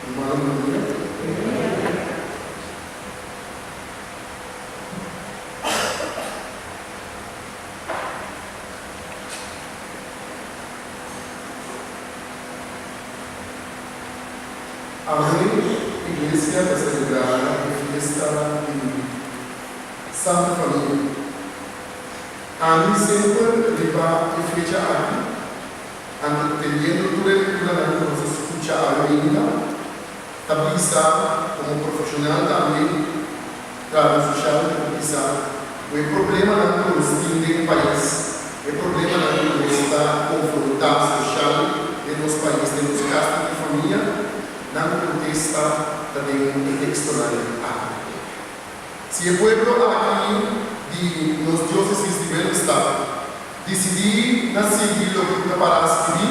Rumannan bon dia. Awe Iglesia ta selebrá e fiesta di Santa Famia. Ami semper riba e fecha aki, anto teniendo tur e lekturanan ku nos a skucha awe mainta, ta bisa komo profeshonal tambe, trahadó soshal, ta bisa ku e problemanan ku nos tin den pais, e problemanan ku nos ta konfrontá soshal den nos pais, den nos kasnan di famia, nan kontesta ta den e tekstonan aki. Si e pueblo aki di nos diósesis di Willemstad disidí na sigui loke ku ta pará skibí,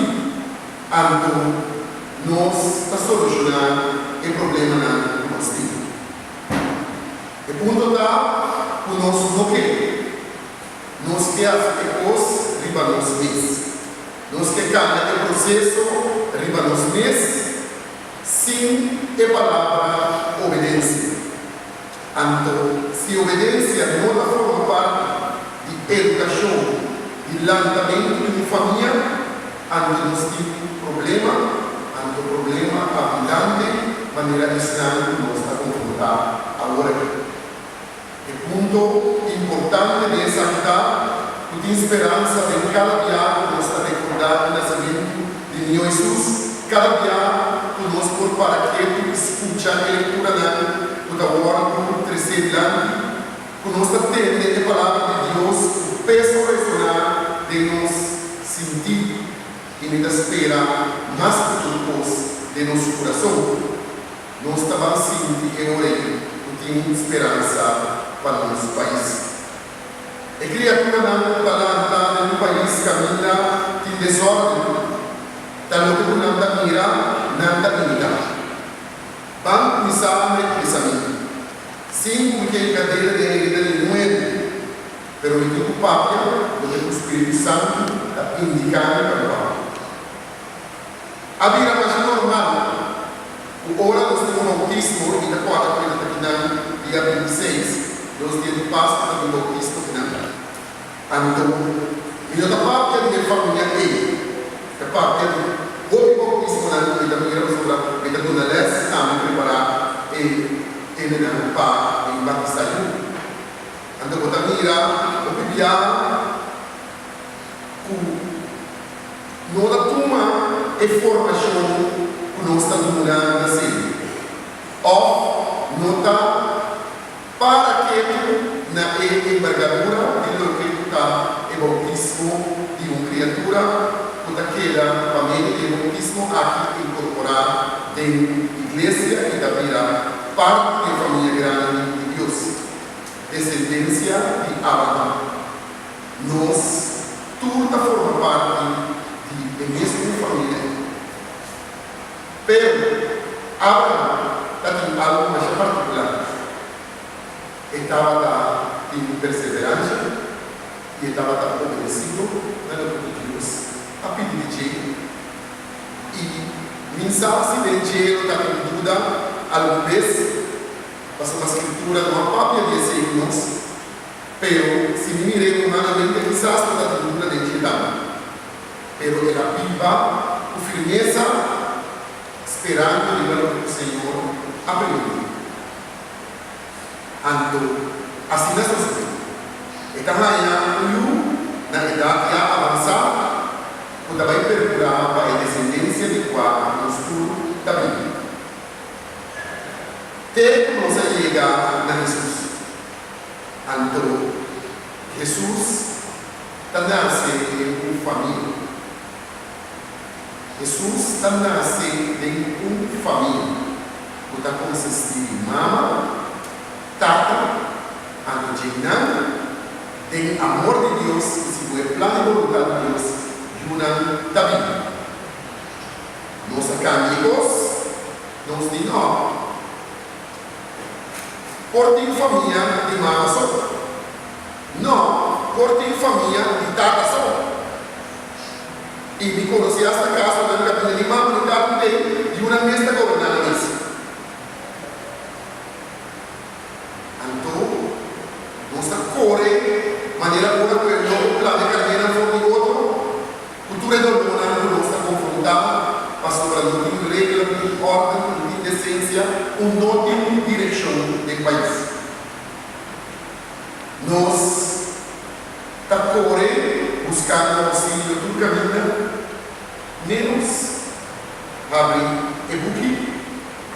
anto nos ta solushoná e problemanan ku nos tin. E punto ta ku nos no ke. Nos ke hasi e kos riba nos mes. Nos ke kambia e proseso riba nos mes sin e palabra obedensia. Anto, si obedensia no ta forma parti di edukashon di lantamentu di un famia, anto nos tin problema, anto problema abundante manera esnan ku nos ta konfrontá awor aki. E punto importante den esaki ta ku tin speransa den kada bia ku nos ta rekordá e nasementu di Niño Hesus, kada bia ku nos por para ketu i skucha e lekturanan ku ta wòrdu tresé dilanti, ku nos ta tende e Palabra di Dios ku peso resoná den nos sintí i mi ta spera mas ku tur kos den nos kurason. Nos ta ban sinti e ora ei ku tin un speransa pa nos pais. E kriaturanan ku ta lanta den un pais kaminda tin desòrden, ta loke ku nan ta mira, nan ta imitá. Ban kuminsá met pensamentu. Sin ku mi ke enkadena den herida di nuevo, pero mi tin ku papia loke ku Spiritu Santu ta indiká mi pa mi papia. A bira masha normal ku ora nos tin un boutismo i ta kòrda ku e ta ta kinan dia 26, dos dia di Pasku ta tin boutismo kinan. Anto, mi no ta papia di e famia ei, ta papia di hopi boutismonan ku mi ta mira pasobra mi ta duna lès tambe prepará e hendenan pa bin batisá yu. Anto bo ta mira hopi biaha ku. No ta tuma e formashon ku nos ta duna na serio òf no ta para ketu na e embergadura di loke ku ta e boutismo di un kriatura ku ta keda pa medio di e boutismo aki inkorporá den iglesia i ta bira parti di e famia grandi di Dios, desendensia di Abraham. Nos tur ta forma parti di e mesun famia ei. Pero, Abraham ta tin algu masha partikular. E tabata tin perseveransha i e tabata obedesido na loke ku Dios a pidi di dje. I min sa si den dje lo ta tin duda algun bes, pasobra Skritura no a papia di esei ku nos. Pero si mi mir'é humanamente kisas no ta tin duda den dje tambe. Pero el a biba ku firmesa sperando riba loke ku Señor a primintí. Anto asina sosodé. E ta haña un yu na edat ya avansá ku ta bai perkurá pa e desendensia di kua nos tur ta bini. Te ku nos a yega na Hesus. Anto, Hesus ta nase den un famia. Hesus ta nase den un famia ku ta konsistí di mama, tata, anto djeinan, den amor di Dios i segun e plan i boluntat di Dios, yunan ta biba. Nos a kambia e kos? Nos di nò. Por tin famia di mama so? No, por tin famia di tata so. I mi konosé asta kasonan kaminda ni mama ni tata tei, yunan mes ta goberná nan mes. Pasobra no tin regla, no tin órden, no tin desensia ku no tin un direkshon den pais. Nos ta kore buskando ousilio tur kaminda, ménos habri e buki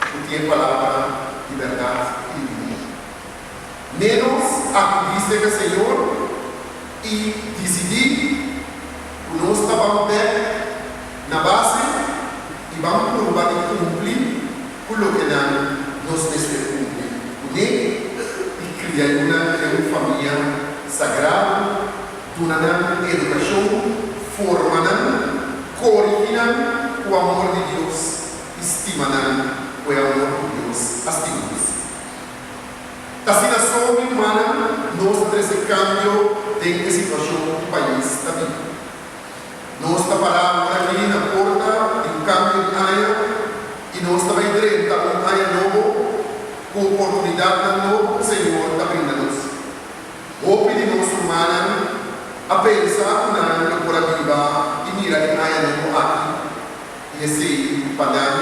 ku tin e palabra di bèrdat i di bida. Ménos akudí serka Señor i disidí ku nos ta ban bèk na base i ban purba di kumpli ku loke nan nos mester kumpli kuné i kria yunan den un famia sagrado, duna nan edukashon, forma nan, korigí nan ku amor di Dios i stima nan ku e amor ku Dios a stima nos. T'asina so, mi rumannan, nos ta trese kambio den e situashon ku pais ta biba. Nos ta pará awor aki na porta di un kambio di aña i nos ta bai drenta un aña nobo ku oportunidatnan nobo ku Señor ta brinda nos. Hopi di nos rumannan a pensa ku nan lo por a biba i mira e aña nobo aki i esei pa nan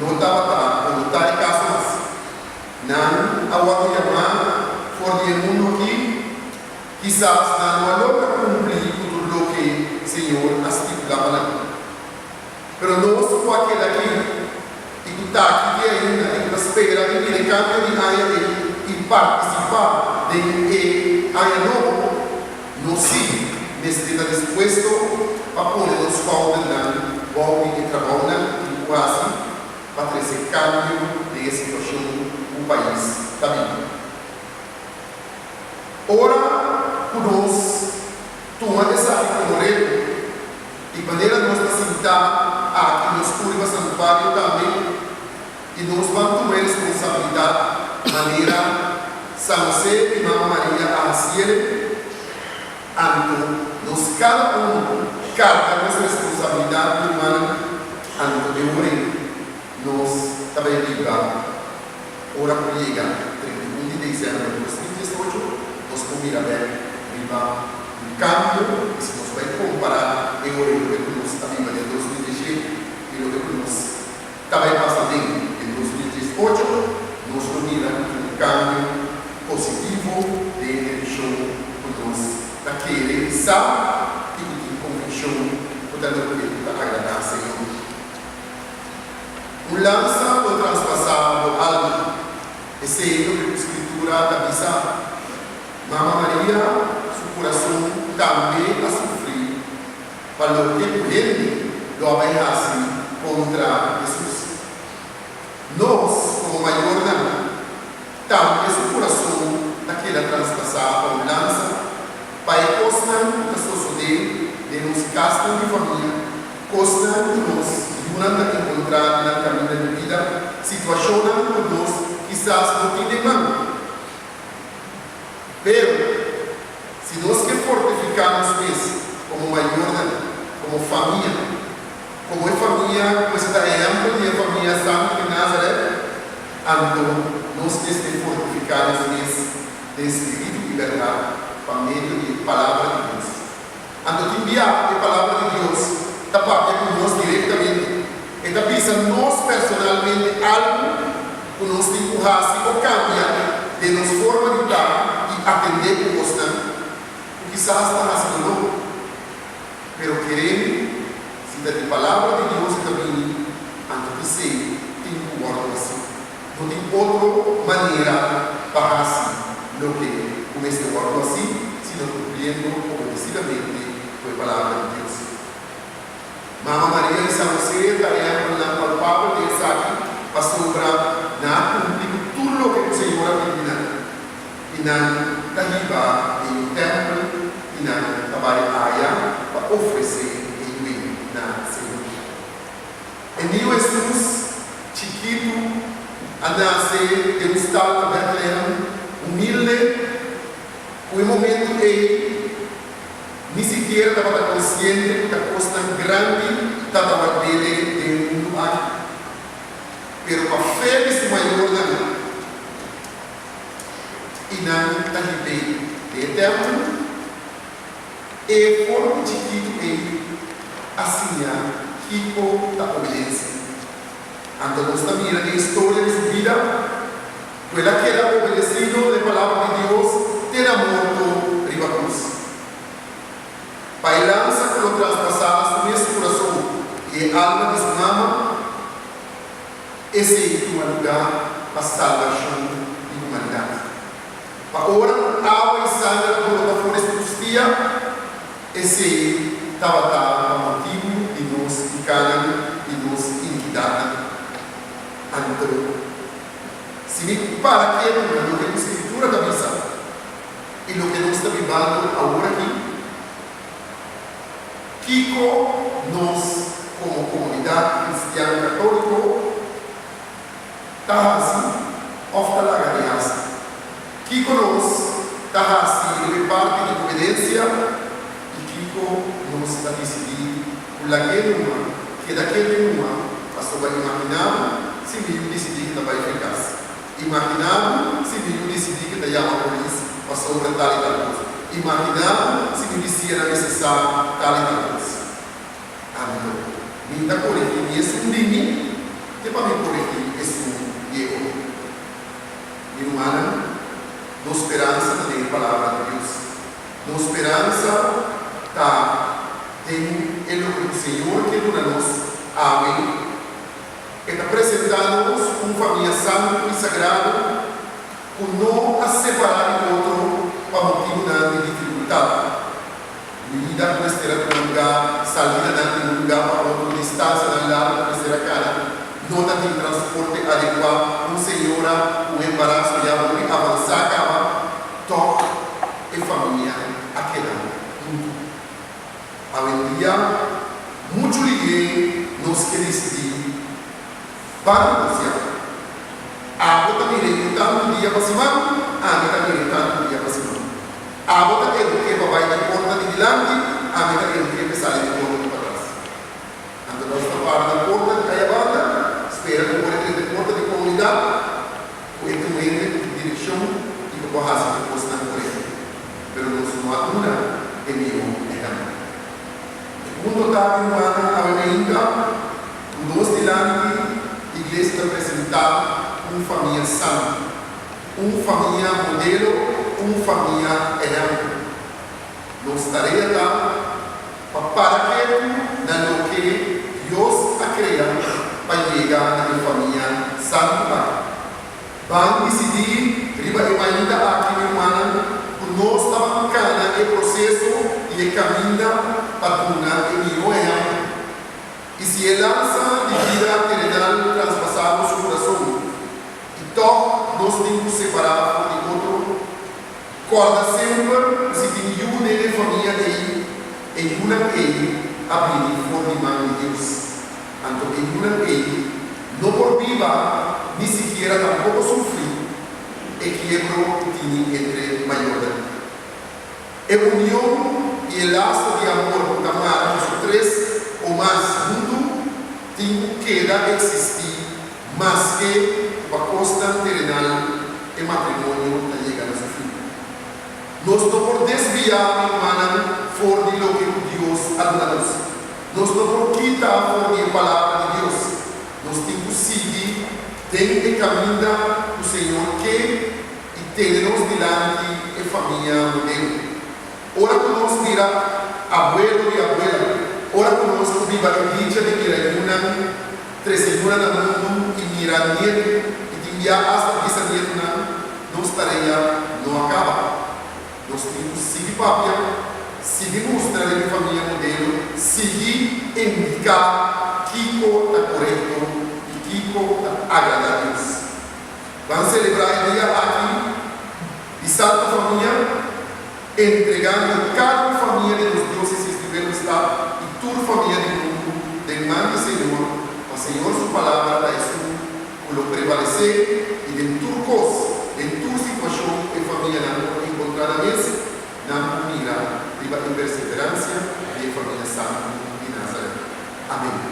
no tabata o no ta e kaso mas. Nan a wòrdu yamá for di e mundu akí. Kisas nan no a logra kumpli ku tur loke Señor a stipulá pa nan. Pero nos ku a keda akí i ku ta aki te ainda i ku ta spera di mira e kambio di aña ei i partisipá den e aña nobo, nos sí mester ta dispuesto pa pone nos skoudernan bou di e trabounan ku tin ku hasi pa trese kambio den e situashon ku pais ta biba. Ora ku nos tuma esaki komo reto i manera nos ta sintá aki nos tur riba santuario tambe i nos ban tuma e responsabilidat manera San José i Mama Maria a hasiele, anto nos kada unu karga nos responsabilidat mi rumannan, anto e ora ei nos ta bai biba. Ora ku yega 31 di desèmber 2018, nos por mira bèk riba un kambio i si nos bai kompará e ora i loke ku nos ta biba den 2017 i loke ku nos ta bai pasa den den 2018, nos lo mira ku tin un kambio positivo den e direkshon ku nos ta kere i sa i ku tin konvikshon ku ta loke ku ta agradá Señor. Un lansa lo traspasá bo alma. Esei loke ku Skritura ta bisa. Mama Maria su kurason tambe a sufrí pa loke ku hende lo a bai hasi kontra Hesus. Nos, komo mayornan, tambe su kurason ta keda traspasá pa un lansa pa e kosnan ku ta sosodé den nos kasnan di famia, Kosnan ku nos yunan ta enkontrá den nan kaminda di bida, situashonnan ku nos kisas no tin den man. Pero, si nos ke fortifiká nos mes komo mayornan, komo famia, komo e famia ku mester ta ehèmpel di e famia santu di Názarèt, anto nos mester fortifiká nos mes den spiritu i bèrdat pa medio di e Palabra di Dios. Anto tin bia e Palabra di Dios ta papia ku nos direktamente. E ta bisa nos personalmente algu ku nos tin ku hasi o kambia den nos forma di ta i atendé ku kosnan ku kisas ta hasi doló. Pero kere mi, si ta di Palabra di Dios e ta bini, anto p'esei tin ku wòrdu hasi. No tin otro manera pa hasi loke ku mester wòrdu hasí sino kumpliendo obedesidamente ku e Palabra di Dios. Mama Maria i San José ta ehèmpelnan palpabel di esaki pasobra nan a kumpli ku tur loke ku Señor a pidi nan, i nan ta hiba den un tèmpel i nan ta bai aya pa ofresé e yui na Señor. E niño Hesus chikitu a nase den un stal na Bètlehèm humilde, ku e momentu ei ni sikiera tabata konsiente ku ta kosnan grandi tabata ward'é den e mundu aki. Pero pa fe di su mayornan i nan ta hib'é den e tèmpel, E for di chikitu ei a siña kiko ta obedensia. Anto nos ta mira den historia di su bida ku el a keda obedesido na e Palabra di Dios te na morto riba krus. Pa e lansa ku lo traspasá su mes kurason i e alma di su mama, esei tuma lugá pa salbashon di humanidat. Pa ora ku awa i sanger a brota for di su kustia, esei tabata pa motibu di nos pikánan i nos inikidatnan. Anto, si mi para ketu na loke ku Skritura ta bisa i loke nos ta bibando awor aki, kiko nos komo komunidat kristian katóliko ta hasi òf ta laga di hasi? Kiko nos ta hasi riba e parti di obedensia i kiko nos ta disidí ku lag'é numa, keda kende numa? Pasobra imaginá bo si mi yu disidí ku ta bai fe kas. Imaginá bo si mi yu disidí ku ta yama polis pasobra tal i tal kos. Imaginá bo si mi bisiñanan mester sa tal i tal kos. Anto, mi ta korigí ni esun di mi, te pa mi korigí esun di e otro. Mi rumannan, nos speransa ta den e Palabra di Dios. Nos speransa ta den e loke ku Señor ke duna nos awe. E ta presentá nos un famia santu i sagrado ku no a separá di otro pa motibunan di difikultat. Bida ku mester a tuma lugá, salidanan di un lugá pa otro, distansianan largu ku mester a kana, no ta tin transporte adekuá, un señora ku un embaraso ya hopi avansá kaba, tòg e famia a keda huntu. Awendia, muchu lihé nos ke disidí ban divorsiá. Abo ta mir'é un tantu dia pa siman, ami ta mir'é tantu dia pa siman. Abo ta eduk'é pa bai di porta di dilanti, ami ta eduk'é p'e sali di porta di patras. Anto nos ta para na porta di kaya banda, spera ku ora e drenta e porta di komunidat, ku e tin un hende ku tin direkshon i ku por hasi e kosnan korekto. Pero nos no a duna e mihó ehèmpel. E punto ta, mi rumannan, awe mainta ku nos dilanti iglesia ta presentá un famia santu. Un famia modelo, un famia ehèmpel. Nos tarea ta pa para ketu na loke Dios a krea pa yega na e famia santu aki. Ban disidí riba e mainta aki, mi rumannan, ku nos ta ban kana e proseso i e kaminda pa duna e mihó ehèmpel. I si e lansa di bida terenal traspasá nos kurason, I tòg nos tin ku separá for di otro. Kòrda semper ku si tin yu den e famia ei, e yunan ei a bini for di man di Dios. Anto e yunan ei no por biba ni sikiera tampoko sufri e kiebro ku tini entre mayornan. E union i e laso di amor ku ta mara boso tres o mas huntu tin ku keda eksistí maske ku pa kosnan terenal e matrimonio ta yega na su fin. Nos no por desviá, mi rumannan, for di loke ku Dios a duna nos. Nos no por kita for di e Palabra di Dios. Nos tin ku sigui den e kaminda ku Señor ke i tene nos dilanti e famia modelo. Ora ku nos bira abuelo i abuela, ora ku nos ku biba e dicha di mira yunan, trese yunan na mundu i mira nietu i tin bia asta bisanietunan, nos tarea no a kaba. Nos tin ku sigui papia, sigui mustra riba e famia modelo, sigui indiká kiko ta korekto i kiko ta agradá Dios. Ban selebrá e dia aki di Santa Famia entregando kada un famia di nos diósesis di Willemstad i tur famia di mundu den man di Señor, pa Señor su palabra ta esun ku lo prevalesé i den tur kos, den tur situashon ku e famianan por enkontrá nan mes, nan por mira riba e perseveransia di e famia santu di Nazaret. Amén.